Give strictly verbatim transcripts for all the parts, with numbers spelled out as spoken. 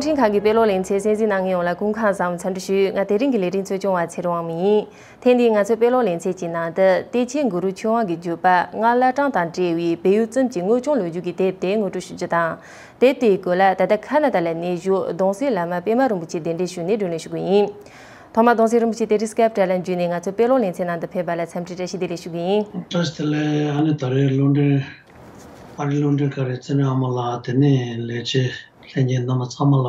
ལས་རིམ་ཁག་གི་དཔེ་ཀློག་ལེ་ཚན་གསན་གཟིགས་གནང་མཁན་ཡོངས་ལ་སྐུ་ཁམས་བཟང་། འཚམས་འདྲི་ཞུ། ང་དེ་རིང་གི་ལས་རིམ་གཙོ་སྐྱོང་བ་ཚེ་རིང་དབང་མོ་ཡིན། ཐེངས་འདིའི་ང་ཚོའི་དཔེ་ཀློག་ལེ་ཚན་གྱི་ནང་དུ་བདེ་ཆེན་གུ་རུ་ཆོས་དབང་གི་བརྒྱུད་པ་སྔགས་བླ་བྲང་དང་འབྲེལ་བའི་བལ་ཡུལ་ཙུམ་གྱི་དངོས་བྱུང་ལོ་རྒྱུས་ཀྱི་དེབ་དེ་ངོ་སྤྲོད་ཞུ་རྒྱུ་དང་། དེབ་དེའི་སྐོར་ལ་ད་ལྟ་ཁ་ན་ཌ་ལ་གནས་བཞུགས་གདུང་སྲས་བླ་མ་པད་མ་རིན་པོ་ཆེ་གདན་འདྲེན་ཞུས་ནས་བགྲོ་གླེང་ཞུ་གི་ཡིན། ཐོག་མར་གདུང་སྲས་རིན་པོ་ཆེ་དེ་རིང་སྐེབ་ཊ་ལ་འཇུས་ནས་ང་ཚོའི་དཔེ་ཀློག་ལེ་ཚན་ནང་དུ་ཕེབས་པ་ལ་འཚམས་འདྲི་བཀྲ་ཤིས་བདེ་ལེགས་ཞུ་གི་ཡིན། བཀྲ་ཤིས་བདེ་ལེགས། ཨ་ནི་ད་རེས་གླུ་འདྲེན། ཨ་རི་གླུ་འདྲེན་ཀ་རེ་ཚེ་རིང་ཨ་མ་ལགས། དེ་ནས་ལས་བྱེད་ལྷན་རྒྱས་རྣམ་པ་ཚང་མ་ལ།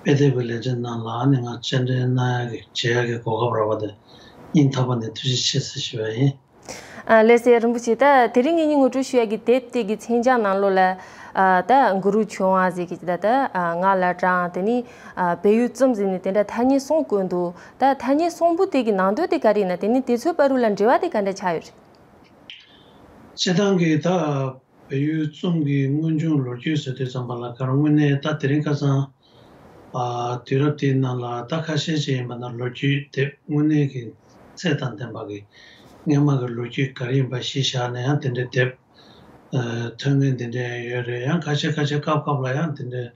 དཔེ་དེབ་ཀྱི་ལེ་ཚན་ནང་ལ་ཨ་ནི་ང་སྤྱན་འདྲེན་གནང་ཡག་གི་བྱེད་ཡག་གི་གོ་སྐབས་རག་པ་དེ་སྙིང་ཐག་པ་ནས་ཐུགས་རྗེ་ཆེ་ཟེར་ཞུ་བ་ཡིན། ཨ་ལགས་སེ་རིན་པོ་ཆེ། ད་དེ་རིང་ངེད་གཉིས་ངོ་སྤྲོད་ཞུ་ཡག་གི་དེབ་དེ་གི་མཚན་བྱང་ནང་ལོགས་ལ། ཨ་ད་གུ་རུ་ཆོས་དབང་ཟེར་གི་ད་ད་ཨ་སྔགས་བླ་བྲང་དེ་ནས་ཨ་བལ་ཡུལ་ཙུམ་ཟེར་ནས་དེ་འདྲ་ཐ་སྙད་གསུམ་བཀོད་འདུག་ད་ཐ་སྙད་གསུམ་པོ་དེ་གི་ནང་དོན་དེ་ག་རེ་ཡིན་ན། དེ་ནས་དེ་ཚོའི་བར་རུ་ལ་འབྲེལ་བ་དེ་ག་འདྲ་ཆགས་ཡོད་རེད། སྤྱིར་བཏང་གི་ད་བལ་ཡུལ་ཙུམ་གྱི་དངོས་བྱུང་ལོ་རྒྱུས་ཟེར་དུས་ཙམ་པ་ལ་ག་རེ་དངོས་གནས་ད་དེ་རིང་ཁ་སང་ཨ་དུས་རབས་དེའི་ནང་ལ་ད་ཁ་ཤས་ཅིག་ཡིན་པ་ན་ལོ་རྒྱུས་དེབ་དངོས་གནས་ཀྱི་ཚད་དང་ལྡན་པ་གི་སྔས་མ་གི་ལོ་རྒྱུས་ག་རེ་ཡིན་པ་གཞི་བཞག་ནས་ཡང་དེ་འདྲའི་དེབ་ཨ་ཐོན་མཁན་དེ་འདྲ་ཡང་ཡོད་རེད། ཡང་ཁ་ཤས་ཁ་ཤས་སྐབས་སྐབས་ལ་ཡང་དེ་འདྲའི་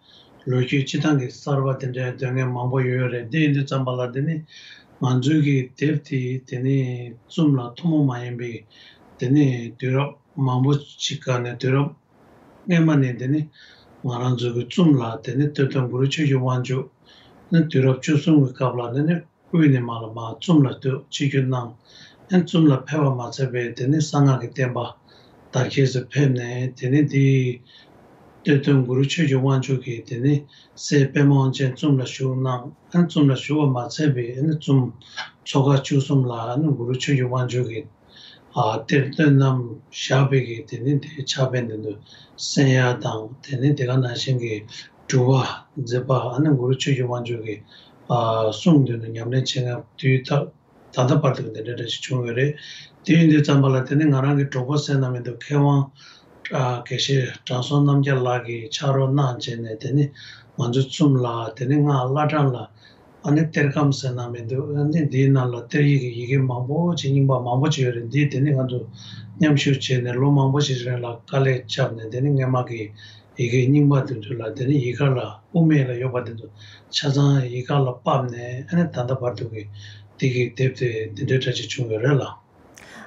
ལོ་རྒྱུས་སྤྱིར་བཏང་གི་གསར་པ་དེ་འདྲའི་འདོན་མཁན་མང་པོ་ཡོད་རེད། དེ་ཡིན་དུས་ཙམ་པ་ལ་དེ་ནི་ང་ཚོའི་གི་དེབ་དེ་དེ་ནི་ཙུམ་ལ་ཐུན་མོང་མ་ཡིན་པའི་དེ་ནི་དུས་རབས་མང་པོ་ཞིག་ག་ནས་དུས་རབས་སྔས་མ་ནས་དེ་ནི་ང་རང་ཚོ་གི་ཙུམ་ལ་དེ་ནི་སྟོད་ཐུང་གུ་རུ་ཆོས་ཀྱི་དབང་ཕྱུག་ནི་དུས་རབས་བཅུ་གསུམ་གྱི་སྐབས་ལ་དེ་ནི་དབུས་ནས་མར་ལ་མར་ཙུམ་ལ་སྡོད་ཆིབས་བསྒྱུར་གནང་། ཨན་ཙུམ་ལ་ཕེབས་པ་མ་ཚད་པའི་དེ་ནི་གསང་སྔགས་ཀྱི་བསྟན་པ་དར་རྒྱས་སུ་ཕེབས་ནས་དེ་ནི་དེའི་སྟོད་ཐུང་གུ་རུ་ཆོས་ཀྱི་དབང་ཕྱུག་གིས་དེ་ནི་སྲས་པདྨ་དབང་ཆེན་ཙུམ་ལ་བཞུགས་གནང་། ཨན་ཙུམ་ལ་བཞུགས་པ་མ་ཚད་པའི་ཨན་ཙུམ་ཚོ་ཁག་བཅུ་གསུམ་ལ་ཨན་གུ་རུ་ཆོས་ཀྱི་དབང་ཕྱུག་གིས་ཨ་གཏེར་སྟོན་གནང་བཞག་པའི་གི་དེ་ནི་དེའི་ཕྱག་དཔེ་འདི་ཚོ་གསན་ཡག་དང་། དེ་ནི་དེ་ག་ནང་བཞིན་གྱི་སྒྲུབ་པ་མཛད་པ་ཨ་ནི་གུ་རུ་ཆོས་ཀྱི་དབང་ཕྱུག་གི་ཨ་གསུང་འདི་ཚོ་ཉམས་ལེན་བྱེད་མཁན་དུས་ད་ད་ལྟ་བར་དུ་འདི་འདྲ་འདྲ་ཞིག་བྱུང་ཡོད་རེད། དེ་ཡིན་དུས་ཙམ་པ་ལ་དེ་ནི་ང་རང་གི་གྲོགས་པོ་ཟེར་ན་མི་འདུག་མཁས་དབང་ཨ་དགེ་བཤེས་དྲང་སྲོང་རྣམ་རྒྱལ་ལགས་ཀྱིས་ཕྱག་རོགས་གནང་བྱས་ནས་དེ་ནི་ང་ཚོ་ཙུམ་ལ་དེ་ནི་སྔགས་བླ་བྲང་ལ་ཨ་ནི་གཏེར་སྒམ་ཟེར་ན་མི་འདུག་ཨ་ནི་འདིའི་ནང་ལ་གཏེར་ཡིག་གི་ཡི་གེ་མང་པོ་ཅིག་རྙིང་པ་མང་པོ་ཅིག་ཡོད་རེད། འདི་དེ་ནི་ང་ཚོ་མཉམ་ཞུགས་བྱས་ནས་ལོ་མང་པོ་ཞིག་རིང་ལ་དཀའ་ལས་བརྒྱབ་ནས་དེ་ནི་སྔས་མ་གི་ཡི་གེ་རྙིང་པ་དེ་ཚོ་ལ་དེ་ནི་ཡི་ག་ལ་དབུ་མེད་ལ་ཡོད་པ་དེ་ཚོ་ཆ་ཚང་ཡི་ག་ལ་ཕབ་ནས་ཨ་ནི་ད་ལྟ་བར་དུ་གི་འདི་གི་དེབ་དེ་འདི་འདྲའི་གྲ་ཆ་བྱུང་ཡོད་རེད་ལ།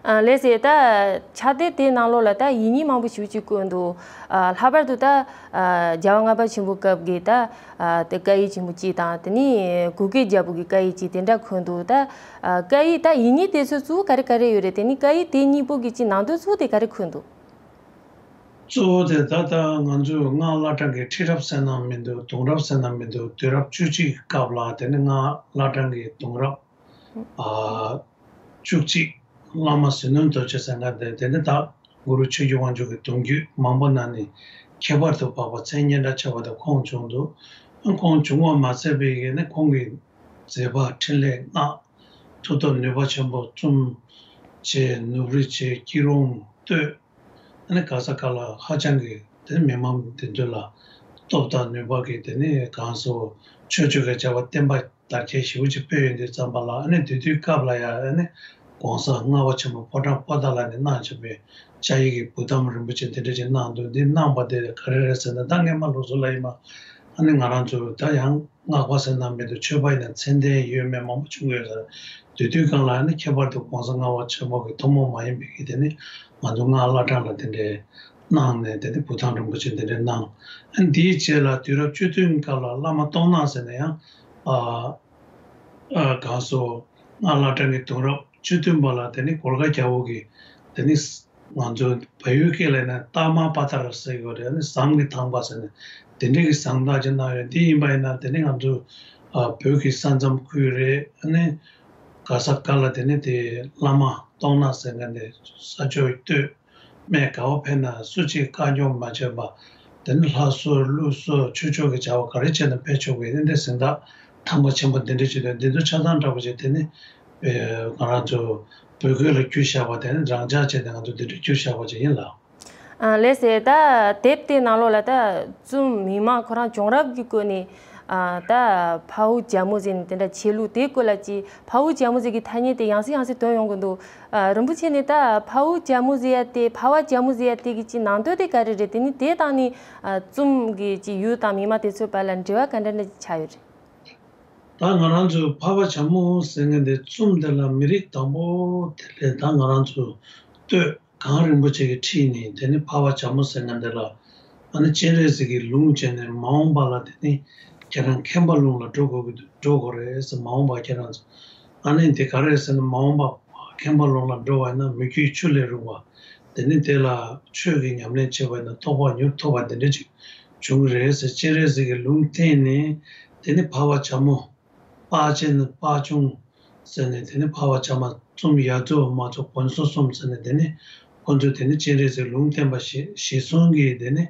ཨ་ལགས་སེ། ད་ཕྱག་དེབ་དེའི་ནང་ལོགས་ལ་ད་ཡིག་རྙིང་མང་པོ་ཞེ་པོ་ཅིག་བཀོད་འདུག་ཨ་ལྷག་པར་དུ་ད་ཨ་རྒྱལ་བ་ལྔ་པ་ཆེན་པོའི་སྐབས་ཀྱི་ད་ཨ་དེ་བཀའ་ཡིག་ཆེན་པོ་གཅིག་དང་། དེ་ནས་གུ་གེ་རྒྱལ་པོ་གི་བཀའ་ཡིག་གཅིག་དེ་འདྲ་འཁོད་འདུག་ད་ཨ་བཀའ་ཡིག་ད་ཡིག་རྙིང་དེ་ཚོ་གཙོ་བོ་ག་རེ་ག་རེ་ཡོད་རེད། དེ་ནས་བཀའ་ཡིག་དེ་གཉིས་པོ་གི་གཅིག་ནང་དོན་གཙོ་བོ་དེ་ག་རེ་འཁོད་འདུག་གཙོ་བོ་དེ་ད་ལྟ་ང་ཚོས་སྔགས་བླ་བྲང་གི་ཁྲི་རབས་ཟེར་ན་མི་འདུག་གདུང་རབས་ཟེར་ན་མི་འདུག་དུས་རབས་བཅུ་གཅིག་གི་སྐབས་ལ་དེ་ནི་སྔགས་བླ་བྲང་གི་གདུང་རབས་ཨ་བཅུ་གཅིག་བླ་མ་ཟིལ་གནོན་རྡོ་རྗེ་ཟེར་མཁན་དེ། དེ་ནི་ད་གུ་རུ་ཆོས་ཀྱི་དབང་ཕྱུག་གི་གདུང་རྒྱུད་མང་པོ་ནང་ནས་ཁྱད་པར་དུ་འཕགས་པ་མཚན་སྙན་གྲགས་ཆེ་བ་དེ་ཁོང་བྱུང་འདུག་ཁོང་བྱུང་བ་མ་ཟད་པའི་ནི་ཁོང་གི་མཛད་པ་འཕྲིན་ལས་སྔགས་མཐུ་སྟོབས་ནུས་པ་ཆེན་པོ་ཙུམ་བྱས། ནུབ་རི་བྱས། སྐྱིད་རོང་སྟོད། ཨ་ནི་ག་ས་ག་ལ་ཧ་ཅང་གི་དེ་མི་མང་དེ་ཚོ་ལ་སྟོབས་དང་ནུས་པ་གི་དེ་ནི་གང་སོ་ཆོས་སྤྱོད་ཀྱི་བྱ་བ་བསྟན་པ་དར་རྒྱས་ཞེ་པོ་ཅིག་སྤེལ་ཡོང་དུས་ཙམ་པ་ལ། ཨ་ནི་དེ་དུས་སྐབས་ལ་ཡང་ཨ་ནི་གོང་ས་ལྔ་པ་ཆེན་པོ་ཕོ་བྲང་པོ་ཏཱ་ལ་ནས་གནང་བྱས་པའི་བཅའ་ཡིག་གི་བུ་དམ་རིན་པོ་ཆེ་དེ་འདྲ་ཅིག་གནང་འདུག་འདི་གནང་བ་དེ་ག་རེ་རེད་ཟེར་ན། ད་སྔས་མ་ལོ་ཚོ་ལ་ཡིན་པ་ཨ་ནི་ང་རང་ཚོ་ད་ཡང་སྔགས་པ་ཟེར་ན་མི་འདུག་ཆོས་པ་ཡིན་ན་མཚན་ལྡན་ཡོད་མེད་མང་པོ་བྱུང་ཡོད་ཟེར། དེ་དུས་སྒང་ལ་ནི་ཁྱད་པར་དུ་གོང་ས་ལྔ་པ་ཆེན་པོ་གི་ཐུན་མོང་མ་ཡིན་པའི་གི་དེ་ནི་ང་ཚོ་སྔགས་བླ་བྲང་ལ་དེ་འདྲའི་གནང་ནས་དེ་ནི་བུ་དམ་རིན་པོ་ཆེ་དེ་འདྲའི་གནང་། ཨ་འདིའི་རྗེས་ལ་དུས་རབས་བཅུ་བདུན་སྐབས་ལ་བླ་མ་སྟོང་ནག་ཟེར་ནས་ཡང་ཨ་ཨ་གང་སོ་སྔགས་བླ་བྲང་གི་གདུང་རབས་བཅུ་བདུན་པ་ལ་དེ་ནི་གོར་ཁ་རྒྱལ་པོ་གི་དེ་ནི་ང་ཚོ་བལ་ཡུལ་སྐད་ལ་ཡིན་ན་ཏཱ་མ་པ་ཐར་ཟེར་གྱི་ཡོད་རེད། ཨ་ནི་ཟམ་གྱི་ཐང་པ་ཟེར་ནས་དེ་འདྲའི་གི་ཟམ་ཐག་ཅིག་གནང་ཡོད། དེ་ཡིན་པ་ཡིན་ན་དེ་ནི་ང་ཚོ་ཨ་བོད་ཀྱི་ས་མཚམས་ཁུལ་རེད། ཨ་ནི་ག་ས་ག་ལ་དེ་ནི་དེ་བླ་མ་སྟོང་ནག་ཟེར་མཁན་དེ་ས་ཕྱོགས་སྟོད་སྨད་ག་བ་ཕེབས་ན་སུ་གཅིག་བཀའ་འགྱུར་མ་བྱས་པ། དེ་ནི་ལྷ་གསོལ་ཀླུ་གསོལ་ཆོས་ཕྱོགས་ཀྱི་བྱ་བ་ག་རེ་བྱས་ན་ཕེབས་ཆོག་པའི་དེ་འདྲའི་གཟེངས་རྟགས་ཐང་པ་ཆེན་པོ་འདི་འདྲ་ཅིག་དང་། འདི་ཚོ་ཆ་ཚང་འདྲ་པོ་ཅིག་དེ་ནི་ཨེ་ང་རང་ཚོ་བོད་སྐད་ལ་བསྒྱུར་བཞག་པ་དེ་ནི་རང་འཇགས་བྱས་ཏེ་ང་ཚོ་འདི་འདྲ་བསྒྱུར་བཞག་པ་ཅིག་ཡིན་ལ། ཨ་ལགས་སེ། ད་དེབ་དེའི་ནང་ལོགས་ལ་ད་ཙུམ་མི་མང་ཁོ་རང་བྱུང་རབས་ཀྱི་སྐོར་ནས་ ཨ་ད་འཕར་བ་རྒྱལ་མོ་ཟེར་ནས་དེ་འདྲ་ཆེ་ལུགས་དེ་སྐོར་ལ་ཅིག་འཕར་བ་རྒྱལ་མོ་ཟེར་གི་ཐ་སྙད་དེ་ཡང་སེ་ཡང་སེ་ཐོན་ཡོང་གི་འདུག་ཨ་རིན་པོ་ཆེ་ནས་ད་འཕར་བ་རྒྱལ་མོ་ཟེར་ཡ་དེ་འཕར་བ་རྒྱལ་མོ་ཟེར་ཡ་དེ་གི་ཅིག་ནང་དོན་དེ་ག་རེ་རེད། དེ་ནི་དེ་དང་ནི་ཨ་ཙུམ་གི་ཅིག་ཡུལ་དང་མི་མང་དེ་ཚོའི་བར་ལ་འབྲེལ་བ་ག་འདྲ་འདྲ་ཅིག་ཆགས་ཡོད་རེད། ད་ང་རང་ཚོའི་འཕར་བ་རྒྱལ་མོ་ཟེར་མཁན་དེ་ཙུམ་དེ་ལ་མི་རིགས་དང་པོ་དེ་ལས་ད་ང་རང་ཚོའི་སྟོད་གངས་རིན་པོ་ཆེ་གི་འཁྲིས་ནས་དེ་ནི་འཕར་བ་རྒྱལ་མོ་ཟེར་མཁན་དེ་ལ་ཨ་ནི་སྤྱན་རས་གཟིགས་ཀྱི་ལུང་བྱས་ནས་མ་འོངས་པ་ལ་དེ་ནི་ཁྱེད་རང་མཁན་པ་ལུང་ལ་འགྲོ་དགོས་ཀྱི་འདུག་འགྲོ་དགོས་རེད་ཟེར། མ་འོངས་པ་ཁྱེད་རང་ཚོ་ཨ་ནི་དེ་ག་རེ་ཟེར་ན་མ་འོངས་པ་མཁན་པ་ལུང་ལ་འགྲོ་བ་ཡིན་ན་མི་རྒྱུད་ཆུ་ལས་རུང་བ་དེ་ནི་དེ་ལ་ཆོས་ཀྱི་ཉམས་ལེན་བྱེད་པ་ཡིན་ན་རྟོགས་པ་མྱུར་ཐོབ་པ་དེ་འདྲ་ཅིག་བྱུང་གི་རེད་ཟེར། སྤྱན་རས་གཟིགས་ཀྱི་ལུང་བསྟན་ནས་དེ་ནི་འཕར་བ་རྒྱལ་མོ། དཔའ་ཆེན་དཔའ་ཆུང་ཟེར་ནས་དེ་ནི་འཕར་བ་རྒྱལ་མོ་ཙུམ་ཡ་མཚོ་མ་མཚོ་དགོན་སོ་གསུམ་ཟེར་ནས་དེ་ནི་ཁོང་ཚོས་དེ་ནི་སྤྱན་རས་གཟིགས་ལུང་བསྟན་པ་ཞེས་ཞེས་གསུང་གིས་དེ་ནི་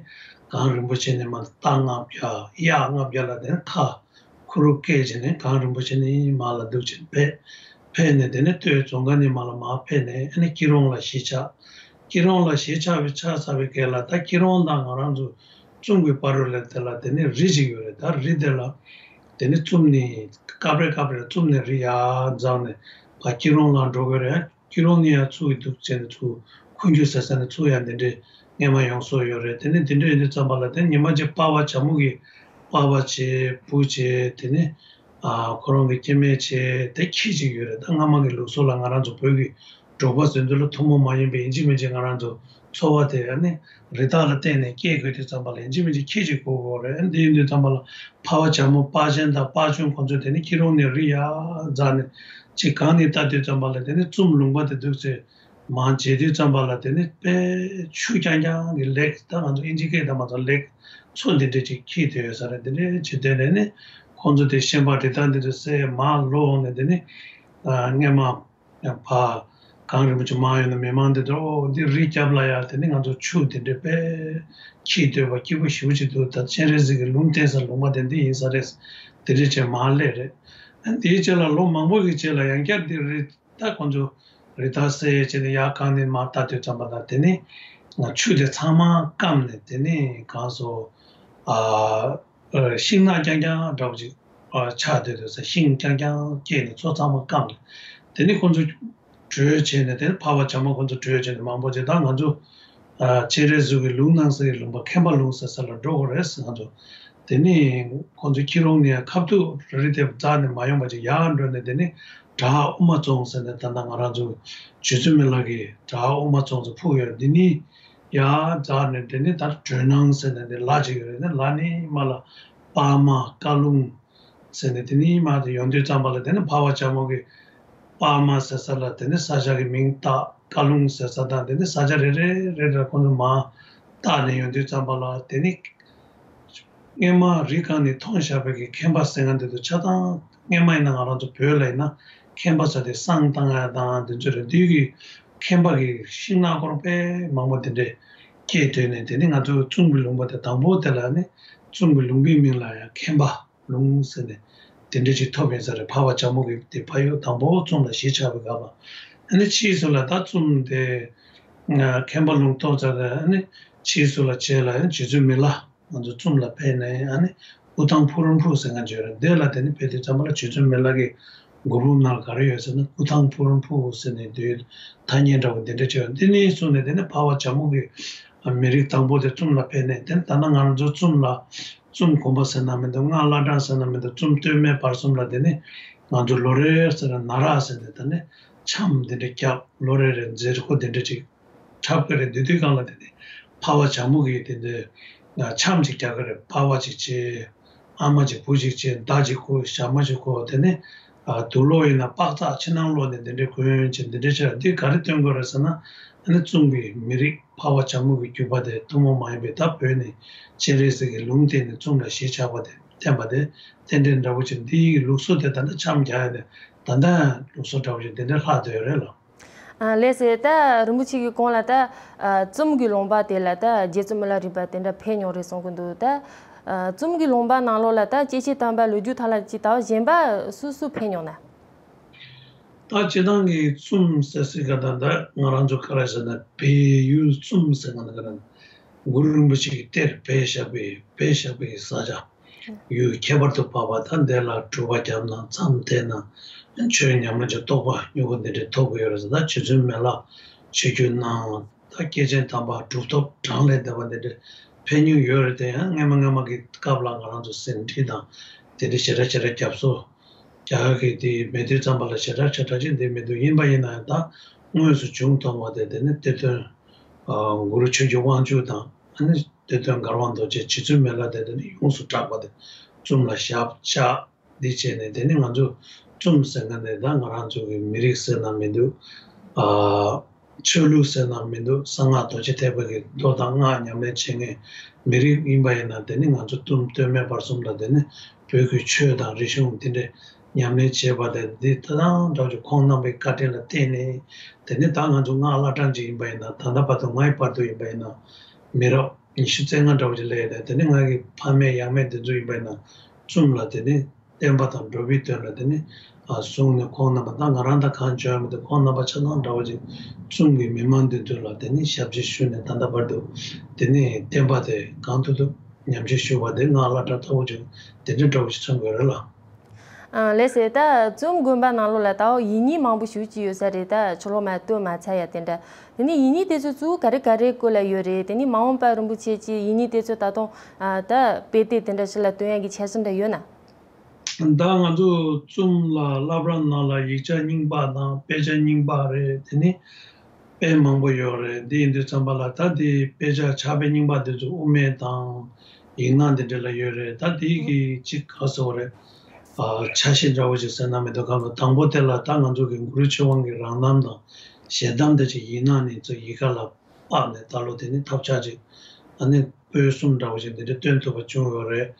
གངས་རིན་པོ་ཆེ་ནས་མ་རྟ་ལྔ་བརྒྱ་གཡག་ལྔ་བརྒྱ་ལ་དེ་ནི་ཁ་ཁུ་རུ་བཀལ་བྱས་ནས་གངས་རིན་པོ་ཆེ་ནས་མར་ལ་འདུག་ཅིང་ཕེབས། ཕེབས་ནས་དེ་ནི་སྟོད་རྫོང་ཁ་ནས་མར་ལ་མར་ཕེབས་ནས་ཨ་ནི་སྐྱིད་གྲོང་ལ་གཞིས་ཆགས། སྐྱིད་གྲོང་ལ་གཞིས་ཆགས་པའི་ཆགས་ཚར་བའི་སྐབས་ལ་ད་སྐྱིད་གྲོང་དང་ང་རང་ཚོ་ཙུམ་གྱི་བར་རུ་ལ་དེ་ལ་དེ་ནི་རི་ཅིག་ཡོད་རེད། ད་རི་དེ་ལ་དེ་ནི་ཙུམ་ནས་སྐབས་རེ་སྐབས་རེ་ཙུམ་ནས་རི་ཡར་འཛེགས་ནས་ཕར་སྐྱིད་གྲོང་ལ་འགྲོ་དགོས་རེད། སྐྱིད་གྲོང་ནས་ཡར་ཚུར་གི་འདུག་བྱས་ནས་ཚུར་འཁོན་རྒྱུག་ཟེར་ས་ནས་ཚུར་ཡར་འདི་འདྲའི་སྔོན་མ་ཡོང་སྲོལ་ཡོད་རེད། དེ་ནས་འདི་འདྲ་ཡིན་དུས་ཙམ་པ་ལ་དེ་ཉི་མ་གཅིག་འཕར་བ་བྱ་མོ་གིས་པ་ཕ་བྱས་བུ་བྱས་དེ་ནས་ཨ་ཁོ་རང་གི་སྐྱེ་དམན་བྱས་དེ་ཁྱི་གཅིག་ཡོད་རེད། ད་སྔ་མ་གི་ལུགས་སྲོལ་ལ་ང་རང་ཚོ་བོད་ཀྱི་འབྲོག་པ་ཟེར་དུས་ལ་ཐུན་མོང་མ་ཡིན་པའི་ཡིན་གཅིག་མིན་གཅིག་ང་རང་ཚོ་འཚོ་བ་དེ་ཨ་ནི་རི་དྭགས་ལ་བརྟེན་ནས་སྐྱེལ་དགོས་དུས་ཙམ་པ་ལ་ཡིན་གཅིག་མིན་གཅིག་ཁྱི་གཅིག་དགོས་ཀྱི་ཡོད་རེད། ཨ་ནི་དེ་ཡིན་དུས་ཙམ་པ་ལ་འཕར་བ་བྱ་མོ་དཔའ་ཆེན་དང་དཔའ་ཆུང་ཁོ་ཚོས་དེ་ནི་སྐྱིད་གྲོང་ནས་རི་ཡར་འཛེགས་ནས་གཅིག་གང་ནས་ལྟ་དུས་ཙམ་པ་ལ་དེ་ནི་ཙུམ་ལུང་པ་དེ་འདུག་ཚེ་མར་མཇལ་དུས་ཙམ་པ་ལ་དེ་ནི་དཔེ་ཆུ་རྐྱང་རྐྱང་གི་ལེགས། ད་ང་ཚོ་ཨིན་ཇི་སྐད་དང་མ་ཚོ་ལེགས་མཚོ་འདི་འདྲས་ཅིག་འཁྱིལ་བསྡད་ཡོད་ས་རེད། འདི་འདྲས་ཅིག་དེ་ནས་ནི་ཁོང་ཚོ་དེ་ཤན་པ་རི་དྭགས་འདི་ཚོ་བསད་མར་ལོག་འོང་ནས་དེ་ནི་སྔས་མ་ཕར་གངས་རིན་པོ་ཆེ་མར་ཡོང་ན་མི་མང་འདི་ཚོ་འོ་འདི་རི་རྒྱབ་ལ་ཡ་དེ་ནི་ང་ཚོ་ཆུ་འདི་འདྲས་དཔེ་འཁྱིལ་སྡོད་པ་སྐྱིད་པོ་ཞེ་པོ་ཅིག་འདུག་ད་སྤྱན་རས་གཟིགས་ཀྱི་ལུང་བསྟན་ས་ལུང་པ་དེ་འདི་ཡིན་ས་རེད། དེ་འདྲས་བྱས་མར་སླེབས་རེད། དེའི་རྗེས་ལ་ལོ་མང་པོ་གི་རྗེས་ལ་ཡང་བསྐྱར་འདི་རི། ད་ཁོང་ཚོ་རི་དྭགས་བསད་བྱས་ནས་ཡར་གངས་ནས་མར་ལྟ་དུས་ཙམ་པ་ལ་དེ་ནི་ཆུ་དེ་ཚང་མ་སྐམ་ནས་དེ་ནི་གངས་སོ་ཨ་ཤིང་ནགས་རྐྱང་རྐྱང་འདྲ་བོ་ཅིག་ཨ་ཆགས་བསྡད་འདུག་ཟེར། ཤིང་རྐྱང་རྐྱང་སྐྱེས་ནས་མཚོ་ཚང་མ་སྐམ་ནས་དེ་ནི་ཁོང་ཚོ་བྲོས་བྱས་ནས་དེ་ནི་འཕར་བ་བྱ་མོ་ཁོང་ཚོ་བྲོས་བྱས་ནས་མང་པོ་ཅིག་ད་ང་ཚོ་ཨ་སྤྱན་རས་གཟིགས་ཀྱི་ལུང་གནང་སའི་ལུང་པ་མཁན་པ་ལུང་ཟེར་ས་ལ་འགྲོ་དགོས་རེད་ཟེར། ང་ཚོ་དེ་ནས་ཁོང་ཚོ་ཁྱི་རོང་ནས་ཁ་ཐུག་རི་དེ་འཛེགས་ནས་མ་ཡོང་བ་ཅིག་ཡར་འགྲོ་ནས་དེ་ནས་བྲག་དབུ་མ་རྫོང་ཟེར་ནས་ད་ལྟ་ང་རང་ཚོ་རྗེ་བཙུན་མི་ལ་གི་བྲག་དབུ་མ་རྫོང་ཚོ་ཕུག་ཡོད་རེད། འདི་ནས་ཡར་འཛེགས་ནས་དེ་ནས་ད་སྒྲོལ་སྣང་ཟེར་ནས་དེ་ལ་ཅིག་ཡོད་རེད། ནས་ལ་ནས་མ་ལ་པར་མ་བཀའ་ལུང་ཟེར་ནས་དེ་ནས་མར་དེ་ཡོང་དུས་ཙམ་པ་ལ་དེ་ནས་འཕར་བ་བྱ་མོ་གི་པར་མ་ཟེར་ས་ལ་དེ་ནས་ས་ཆ་གི་མིང་བཏགས། བཀའ་ལུང་ཟེར་ས་དང་དེ་ནས་ས་ཆ་རེ་རེ་རེ་རེ་ཁོང་ཚོ་མར་བཏགས་ནས་ཡོང་དུས་ཙམ་པ་ལ་དེ་ནས་སྔོན་མ་རི་སྒང་ནས་མཐོང་བཞག་པའི་གི་མཁན་པ་ཟེར་མཁན་དེ་ཚོ་ཆ་ཚང་སྔོན་མ་ཡིན་ན་ང་རང་ཚོ་བོད་ལ་ཡིན་ན་མཁན་པ་ཟེར་དེ་བསང་བཏང་ཡ་དང་དེ་ཚོ་རེད། དེའི་གི་མཁན་པ་གི་ཤིང་ནགས་སྐོར་དཔེ་མང་པོ་དེ་འདྲས་སྐྱེས་སྡོད་ནས་དེ་ནས་ང་ཚོ་ཙུམ་གྱི་ལུང་པ་དེ་དང་པོ་དེ་ལ་ནི་ཙུམ་གྱི་ལུང་པའི་མིང་ལ་ཡང་མཁན་པ་ལུང་ཟེར་ནས་དེ་འདྲ་ཅིག་ཐོབ་ཡིན་ས་རེད། འཕར་བ་བྱ་མོ་གི་དེ་ཕ་ཡུལ་དང་པོ་ཙུམ་ལ་གཞིས་ཆགས་པའི་སྐབས། ཨ་ནི་ཕྱིས་སུ་ལ་ད་ཙུམ་དེ་མཁན་པ་ལུང་ཐོབ་ཚར་ཏེ་ཨ་ནི་ཕྱིས་སུ་ལ་རྗེས་ལ་ཡང་རྗེ་བཙུན་མི་ལ་ང་ཚོ་ཙུམ་ལ་ཕེབས་ནས་ཨ་ནི་སྐུ་ཐང་ཕུ་རུན་ཕུ་ཟེར་མཁན་ཅིག་ཡོད་རེད། དེ་ལ་དེ་ནི་ཕེབས་དུས་ཙམ་པ་ལ་རྗེ་བཙུན་མི་ལ་གི་མགུར་འབུམ་ནང་ལ་ག་རེ་ཡོད་ཟེར་ན། སྐུ་ཐང་ཕུ་རུན་ཕུ་ཟེར་ནས་དེའི་ཐ་སྙད་འདྲ་བོ་འདི་འདྲ་ཅིག་ཡོད། འདི་ནས་བཟུང་ནས་དེ་ནི་འཕར་བ་བྱ་མོ་གི་མི་རིགས་དང་པོ་དེ་ཙུམ་ལ་ཕེབས་ནས་དེ་ནི་ད་ལྟ་ང་རང་ཚོ་ཙུམ་ལ་ཙུམ་དགོན་པ་ཟེར་ན་མི་འདུག་སྔགས་བླ་བྲང་ཟེར་ན་མི་འདུག་ཙུམ་སྟོད་སྨད་བར་གསུམ་ལ་དེ་ནི་ང་ཚོ་ལོ་རེ་ཟེར་ན་ན་རག་ཟེར་ནས་ད་ནི་འཆམ་འདི་འདྲ་རྒྱབ། ལོ་རེ་རེ་མཛད་སྒོ་འདི་འདྲ་ཅིག་འཁྲབ་ཀྱི་རེད། འདི་དུས་སྒང་ལ་དེ་ནི་འཕར་བ་བྱ་མོ་གིས་དེ་འདྲའི་འཆམ་ཅིག་རྒྱག་གི་རེད། འཕར་བ་ཅིག་བྱས། ཨ་མ་ཅིག་བུ་ཅིག་བྱས། མདའ་ཅིག་ཁུར། ཞྭ་མོ་ཅིག་ཁུར། དེ་ནས་དུག་ལོག་ཡིན་ན་པགས་ཚག་ཕྱི་ནང་ལོག་ནས་འདི་འདྲའི་གོན་བྱས་འདི་འདྲའི་བྱས། འདི་ག་རེ་སྟོན་དགོས་རེད་ཟེར་ན། ཨ་ནི་ཙུམ་གྱི་མི་རིགས་འཕར་བ་བྱ་མོ་གི་བརྒྱུད་པ་དེ་ཐུན་མོང་མ་ཡིན་པའི་ད་བོད་ནས་སྤྱན་རས་གཟིགས་ཀྱི་ལུང་བསྟན་ནས་ཙུམ་ལ་གཞིས་ཆགས་པ་དེ་བསྟན་པ་དེ་རྟེན་འབྲེལ་འདྲ་པོ་ཅིག་འདིའི་ལུགས་སྲོལ་དེ་ད་ལྟ་འཆམ་རྒྱག་ཡ་དེ་ད་ལྟ་ལུགས་སྲོལ་འདྲ་པོ་ཅིག་འདི་འདྲ་ལྷག་བསྡད་ཡོད་རེད་ལགས། ལགས་སེ། ད་རིན་པོ་ཆེ་གི་གོང་ལ་ད་ཙུམ་གྱི་ལུང་པ་དེ་ལ་ད་རྗེ་བཙུན་མི་ལ་རས་པ་དེ་འདྲ་ཕེབས་མྱོང་རེད་གསུང་གི་འདུག་ད་ཙུམ་གྱི་ལུང་པ་ནང་ལོགས་ལ་ད་སྐྱེས་ཆེན་དམ་པ་ལོ་རྒྱུས་ཐོག་ལ་ཅིག་ད་གཞན་པ་སུ་སུ་ཕེབས་མྱོང་ན། ད་སྤྱིར་བཏང་གི་ཙུམ་ཟེར་སྲིད་ག་ད་ད་ང་རང་ཚོ་ག་རེ་ཟེར་ན་བལ་ཡུལ་ཙུམ་ཟེར་ག་ན་ག་རེ་གུ་རུ་རིན་པོ་ཆེ་གི་གཏེར་སྦས་བཞག་པའི་སྦས་བཞག་པའི་ས་ཆ། ཡུལ་ཁྱད་པར་དུ་འཕགས་པ་ད་འདི་ལ་སྒྲུབ་པ་བརྒྱབ་ན་མཚམས་བསྡད་ན་ཆོས་ཉམས་ལེན་གྱི་རྟོགས་པ་མྱུ་གུ་འདི་འདྲའི་ཐོབ་ཀྱི་ཡོད་རེད་ཟེར། ད་རྗེ་བཙུན་མི་ལ་ཆོས་བརྒྱུད་གནང་། ད་སྐྱེས་ཆེན་དམ་པ་གྲུབ་ཐོབ་གྲངས་ལས་འདས་པ་འདི་འདྲ་ཕེབས་མྱོང་ཡོད་རེད། དེ་ཡང་སྔ་མ་སྔ་མ་གི་སྐབས་ལ་ང་རང་ཚོ་ཟིན་བྲིས་དང་དེ་འདྲ་ཞེ་དྲག་ཞེ་དྲག་རྒྱབ་སོ་རྒྱག་གི་དེ་མེད་དུས་ཙམ་པ་ལ་ཞེ་དྲག་ཞེ་དྲག་ཅིག་འདི་མི་འདུག་ཡིན་པ་ཡིན་ན་ཡང་ད་དངོས་སུ་བྱུང་མཐོང་བ་དེ་དེ་ནི་གཏེར་སྟོན་གུ་རུ་ཆོས་ཀྱི་དབང་ཕྱུག་དང་ཨ་ནི་གཏེར་སྟོན་མགར་དབང་རྡོ་རྗེ་རྗེ་བཙུན་མི་ལ་དེ་དེ་ནི་ཡོངས་སུ་གྲགས་པ་དེ་བཙུན་ལ་ཞབས་བཅགས། འདི་བྱས་ནས་དེ་ནི་ང་ཚོ་བཙུན་ཟེར་མཁན་དེ་ད་ང་རང་ཚོ་གི་མི་རིགས་ཟེར་ན་མི་འདུག་ཨ། ཆོས་ལུགས་ཟེར་ན་མི་འདུག་གསང་སྔགས་རྡོ་རྗེ་ཐེག་པ་གི་མདོ་དང་སྔགས་ཉམས་ལེན་བྱེད་མཁན་མི་རིགས་ཡིན་པ་ཡིན་ན་དེ་ནི་ང་ཚོ་གཏུམ་སྟོད་སྨད་བར་གསུམ་ལ་དེ་ནི་བོད་ཀྱི་ཆོས་དང་རིག་གཞུང་འདི་འདྲའི་ཉམས་ལེན་བྱེད་པ་དེ་འདི་ད་ལྟ་འདྲ་བོ་ཅིག་ཁོང་རྣམ་པའི་བཀའ་དྲིན་ལ་བརྟེན་ནས་དེ་ནི་ད་ང་ཚོ་སྔགས་བླ་བྲང་ཅིག་ཡིན་པ་ཡིན་ན་ད་ལྟ་བར་དུ་ང་ཡི་བར་དུ་ཡིན་པ་ཡིན་ན་མི་རབས་ཉི་ཤུ་རྩ་ལྔ་འདྲ་བོ་ཅིག་སླེབས་ཡོད་དེ་དེ་ནི་ང་གི་ཕ་མེས་ཡང་མེས་འདི་ཚོ་ཡིན་པ་ཡིན་ན་བཙུན་ལ་དེ་ནི། བསྟན་པ་དང་འགྲོ་བའི་དོན་ལ་དེ་ནི་ཨ་བཟུང་ནས་ཁོང་རྣམ་པ་དང་ང་རང་དང་གང་བྱོན་མི་འདུག་ཁོང་རྣམ་པ་ཆ་ཚང་འདྲ་བོ་ཅིག་གསུང་གི་མི་མང་འདི་ཚོ་ལ་དེ་ནི་ཞབས་ཕྱི་ཞུས་ནས་ད་ལྟ་བར་དུ་དེ་ནི་བསྟན་པ་དེ་གང་ཐུབ་ཐུབ་ཉམས་བཞེས་ཞུ་བ་དེ་ང་བླ་བྲང་ལྟ་བུ་ཅིག་དེ་འདྲ་འདྲ་བོ་ཞིག་མཚོན་དགོས་རེད་ལ། ཨ་ལགས་སེ། ད་བཙུན་དགོན་པ་ནང་ལོགས་ལ་ད་ཡིག་རྙིང་མང་པོ་ཞེ་ཅིག་ཡོད་ས་རེད། ད་ཕྱི་ལོགས་མ་སྟོན་མ་ཚར་ཡ་དེ་འདྲ། དེ་ནི་ཡིག་རྙིང་དེ་ཚོ་གཙོ་བོ་ག་རེ་ག་རེ་སྐོར་ལ་ཡོད་རེད། དེ་ནི་མ་འོངས་པ་རིན་པོ་ཆེ་གི་ཡིག་རྙིང་དེ་ཚོ་ད་དུང་ཨ་ད་དཔེ་དེབ་དེ་འདྲ་ཞིག་ལ་སྟོན་ཡ་གི་འཆར་གཞི་འདྲ་ཡོད་ན། ད་ང་ཚོ་བཙུན་ལ་བླ་བྲང་ནང་ལ་ཡིག་ཆ་རྙིང་པ་དང་དཔེ་ཆ་རྙིང་པ་རེད། དེ་ནི་དཔེ་མང་པོ་ཡོད་རེད། འདི་ཡིན་དུས་ཙམ་པ་ལ་ད་དེ་དཔེ་ཆ་ཕྱག་དཔེ་རྙིང་པ་འདི་ཚོ་དབུ་མེད་དང་ཡིག་སྣ་འདི་འདྲ་ལ་ཡོད་རེད། ད་དེ་གི་གཅིག་ག་ཟེར་བ་རེད། ཨ་ཆ་ཤས་འདྲ་བོ་ཞིག་ཟེར་ན་མི་འདུག་གམ། དང་པོ་དེ་ལ་ད་ང་ཚོ་གི་གུ་རུ་ཆོས་དབང་གི་རང་རྣམ་དང་ཞལ་གདམས་དེ་ཅིག་ཡིག་སྣ་ནས་ཚུར་ཡི་ག་ལ་དཔག་ནས་ད་ལོ་དེ་ནི་ཐབས་ཆག་ཅིག་ཨ་ནི་པོད་གསུམ་འདྲ་བོ་ཞིག་འདི་འདྲ་སྟོན་ཐུབ་པ་བྱུང་ཡོད་རེད།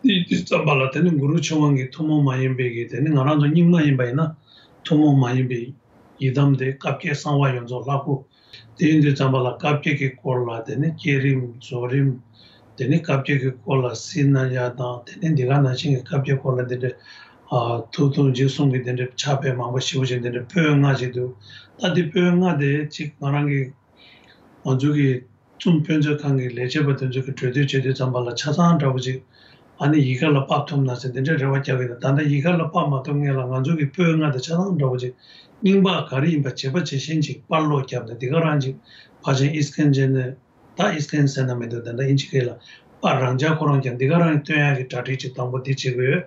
དེ་ཡིན་དུས་ཙམ་པ་ལ་དེ་ནི་གུ་རུ་ཆོས་དབང་གི་ཐུན་མོང་མ་ཡིན་པའི་གི་དེ་ནི་ང་རང་ཚོ་རྙིང་མ་ཡིན་པ་ཡིན་ན་ཐུན་མོང་མ་ཡིན་པའི་ཡི་དམ་དེ་བཀའ་བརྒྱད་གསང་བ་ཡོངས་རྫོགས་ལྷ་སྐུ། དེ་ཡིན་དུས་ཙམ་པ་ལ་བཀའ་བརྒྱད་ཀྱི་སྐོར་ལ་དེ་ནི་བསྐྱེད་རིམ་རྫོགས་རིམ། དེ་ནི་བཀའ་བརྒྱད་ཀྱི་སྐོར་ལ་སྲིད་ན་ཡ་དང་དེ་ནི་འདི་ག་ནང་བཞིན་གྱི་བཀའ་བརྒྱད་སྐོར་ལ་འདི་འདྲའི་ཨ་ཐུགས་ཐུགས་རྗེ་གསུང་གི་འདི་འདྲའི་ཕྱག་དཔེ་མང་པོ་ཞེ་པོ་ཅིག་འདི་འདྲའི་པོད་ལྔ་ཞིག་འདུག་ད་འདི་པོད་ལྔ་དེ་གཅིག་ང་རང་གི་ང་ཚོ་གི་བཙུན་དཔེ་མཛོད་ཁང་གི་ལས་བྱེད་པ་དེ་ཚོ་གི་གྲོས་བསྡུར་བྱེད་དུས་ཙམ་པ་ལ་ཆ་ཚང་འདྲ་བོ་ཅིག་ཨ་ནི་ཡི་ག་ལ་ཕབ་ཐུབ་ན་ཟེར་འདི་འདྲའི་རེ་བ་རྒྱག་གི་ཡོད། ད་ལྟ་ཡི་ག་ལ་ཕབ་མ་ཐུབ་མཁན་ལ་ང་ཚོ་གི་པོད་ལྔ་དེ་ཆ་ཚང་འདྲ་བོ་ཅིག་རྙིང་པ་ག་རེ་ཡིན་པ་བྱས་པ་བྱས་ཤེས་ཅིག་པར་ཀློག་བརྒྱབ་ནས་འདི་ག་རང་ཅིག་ཕལ་ཆེར་ཨི་སི་ཀན་བྱས་ནས་ད་ཨི་སི་ཀན་ཟེར་ན་མི་འདུག་ད་ལྟ་ཨིན་ཇི་སྐད་ལ་པར་རང་འཇགས་ཁོ་རང་ཀྱང་འདི་ག་རང་སྟོན་ཡག་གི་གྲ་སྒྲིག་ཅིག་དང་པོ་འདི་བྱེད་དགོས་ཡོད།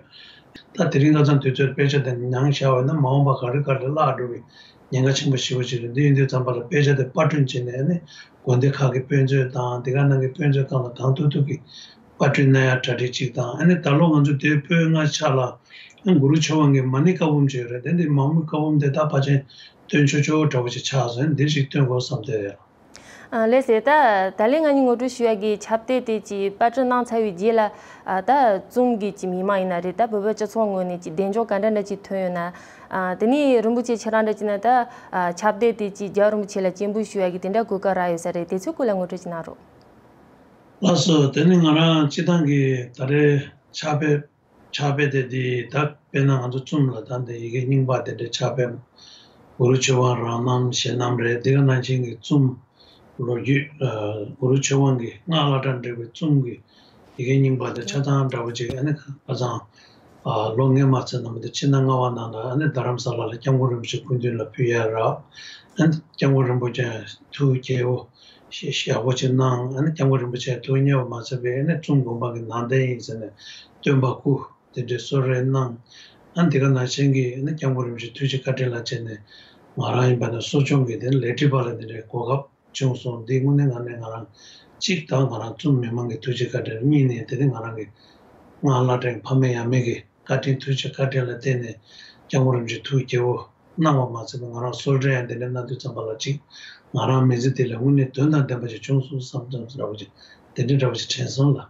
ད་དེ་རིང་ཁ་སང་དུས་ཚོད་དཔེ་ཆ་དེ་ནང་བཞག་པ་ཡིན་ན་མ་འོངས་པ་ག་རེ་ག་རེ་བརླག་འགྲོ་བའི་ཉེན་ཁ་ཆེན་པོ་ཞེ་པོ་ཅིག་རེད། འདི་ཡིན་དུས་ཙམ་པ་ལ་དཔེ་ཆ་དེ་པར་སྐྲུན་བྱས་ནས་ཨ་ནི་དགོན་སྡེ་ཁག་གི་དཔེ་མཛོད་དང་དེ་ག་ནང་གི་དཔེ་མཛོད་ཁང་ལ་གང་ཐུབ་ཐུབ་ཀྱིས་པར་སྐྲུན་གནང་ཡག་གྲ་སྒྲིག་ཅིག་དང་ཨ་ནི་ད་ལོ་ང་ཚོ་དེ་པོད་ལྔ་ཆ་ལ་ཨ་གུ་རུ་ཆོས་དབང་གི་མ་ཎི་བཀའ་འབུམ་ཅིག་ཡོད་རེད། དེ་འདི་མ་ཎི་བཀའ་འབུམ་དེ་ད་ཕལ་ཆེར་སྟོན་ཆོག་ཆོག་འདྲ་བོ་ཅིག་ཆགས་སོང་། འདིར་ཞིག་སྟོན་དགོས་བསམ་བསྡད་ཡོད། ཨ་ལགས་སེ། ད་ད་ལན་ང་གཉིས་ངོ་སྤྲོད་ཞུ་ཡག་གི་ཁྱབ་གདལ་དེ་ཅིག་པར་སྐྲུན་གནང་ཚར་བའི་རྗེས་ལ་ཨ་ད་བཙུན་གྱི་ཅིག་མི་མང་ཡིན་ན་རེད། ད་བོད་པའི་སྤྱི་ཚོགས་ངོས་ནས་ཅིག་གདེང་འཇོག་ག་འདྲ་འདྲ་ཅིག་ཐོན་ཡོད་ན། ཨ་དེ་ནས་རིན་པོ་ཆེ་ཁྱེད་རང་འདྲ་ཅིག་ན་ད་ཨ་ཁྱབ་གདལ་དེ་ཅིག་རྒྱལ་བ་རིན་པོ་ཆེ་ལ་སྤྱན་འབུལ་ཞུ་ཡག་གི་དེ་འདྲ་གོ་སྐབས་རག་ཡོད་ས་རེད། དེ་ཚོའི་སྐོར་ལ་ངོ་སྤྲོད་ཅིག་གནང་རོགས། ལགས་སོ། དེ་ནི་ང་རང་སྤྱི་བཏང་གི་ད་རེས་ཕྱག་དཔེ་ཕྱག་དཔེ་དེ་འདི་ད་དཔེར་ན་ང་ཚོ་བཙུན་ལ་ད་འདི་ཡི་གེ་རྙིང་པ་དེ་འདྲའི་ཕྱག་དཔེ་གུ་རུ་ཆོས་དབང་རང་རྣམ་ཞལ་རྣམ་རེད། འདི་ག་ནང་བཞིན་གྱི་བཙུན་ལོ་རྒྱུས་ཨ་གུ་རུ་ཆོས་དབང་གི་སྔགས་བླ་བྲང་འགྲེལ་པའི་བཙུན་གྱི་ཡི་གེ་རྙིང་པ་དེ་ཆ་ཚང་འདྲ་བོ་ཅིག་ཨ་ནི་ཁ་སང་ཨ་ལོ་ངས་མ་ཚད་ན་མི་འདུག་ཕྱི་ཟླ་ལྔ་པ་ནང་ལ་ཨ་ནི་རྡ་རམ་ས་ལ་ལ་སྐྱབས་མགོན་རིན་པོ་ཆེ་སྐུ་མདུན་ལ་ཕུལ་ཡ་རག་ཨ་ནི་སྐྱབས་མགོན་རིན་པོ་ཆེ་ཐུགས་དགྱེས་པོ་ཞེ་ཞེ་པོ་ཅིག་གནང་། ཨ་ནི་སྐྱབས་མགོན་རིན་པོ་ཆེ་ཐུགས་མཉེས་པ་མ་ཚད་པའི་ཨ་ནི་བཙུན་དགོན་པ་གི་ནང་རྟེན་ཡིན་ཟེར་ནས་སྟོན་པ་སྐུ་དེ་འདྲའི་གསོལ་རས་གནང་། ཨ་ནི་དེ་ག་ནང་བཞིན་གྱི་ཨ་ནི་སྐྱབས་མགོན་རིན་པོ་ཆེ་ཐུགས་རྗེ་བཀའ་དྲིན་ལ་བརྟེན་ནས་ང་རང་ཡིན་པ་ན་གསོ་སྐྱོང་གི་དེ་ནི་ལས་སྒྲིག་པ་ལ་དེ་འདྲའི་གོ་སྐབས་བྱུང་སོང་། འདི་དངོས་གནས་ངང་ནས་ང་རང་གཅིག་དང་ང་རང་བཙུན་མི་མང་གི་ཐུགས་རྗེ་བཀའ་དྲིན། གཉིས་ནས་དེ་ནི་ང་རང་གི་སྔགས་བླ་བྲང་ཕ་མེས་ཡང་མེས་ཀྱི་བཀའ་དྲིན་ཐུགས་རྗེ་བཀའ་དྲིན་ལ་བརྟེན་ནས་སྐྱབས་མགོན་རིན་པོ་ཆེ་ཐུགས་དགྱེས་པོ་གནང་བ་མ་ཟད་པར་ང་རང་གསོལ་རས་ཡང་དེ་འདྲ་གནང་དུས་ཙམ་པ་ལ་གཅིག་ང་རང་མི་ཚེ་འདི་ལ་དངོས་གནས་དོན་དང་ལྡན་པ་ཞིག་བྱུང་སོང་བསམ་ཙམ་འདྲ་བོ་ཞིག་དེ་འདྲ་འདྲ་བོ་ཞིག་དྲན་སོང་ལགས།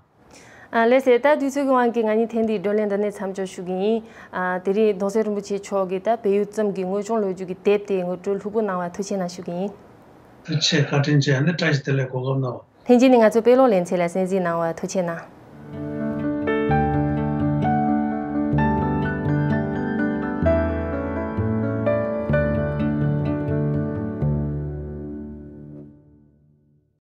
ཨ་ལགས་སེ། ད་དུས་ཚོད་ཀྱི་དབང་གིས་ང་གཉིས་ཐེངས་འདིའི་བགྲོ་གླེང་འདི་ནས་མཚམས་འཇོག་ཞུ་གི་ཡིན། ཨ་དེ་རིང་རྡོ་སེ་རིན་པོ་ཆེ་མཆོག་གིས་ད་བལ་ཡུལ་བཙུན་གྱི་དངོས་བྱུང་ལོ་རྒྱུས་ཀྱི་དེབ་དེ་ངོ་སྤྲོད་ལྷུག་པོ་གནང་བར་ཐུགས་རྗེ་གནང་ཞུ་གི་ཡིན། ཐུགས་རྗེ་བཀའ་དྲིན་ཆེ། ཨ་ནི་བཀྲ་ཤིས་བདེ་ལེགས་གོ་སྐབས་གནང་བ། ལྷན་རྒྱས་ནས་ང་ཚོའི་དཔེ་ཀློག་ལེ་ཚན་ལ་གསན་གཟིགས་གནང་བར་ཐུགས་རྗེ་གནང་།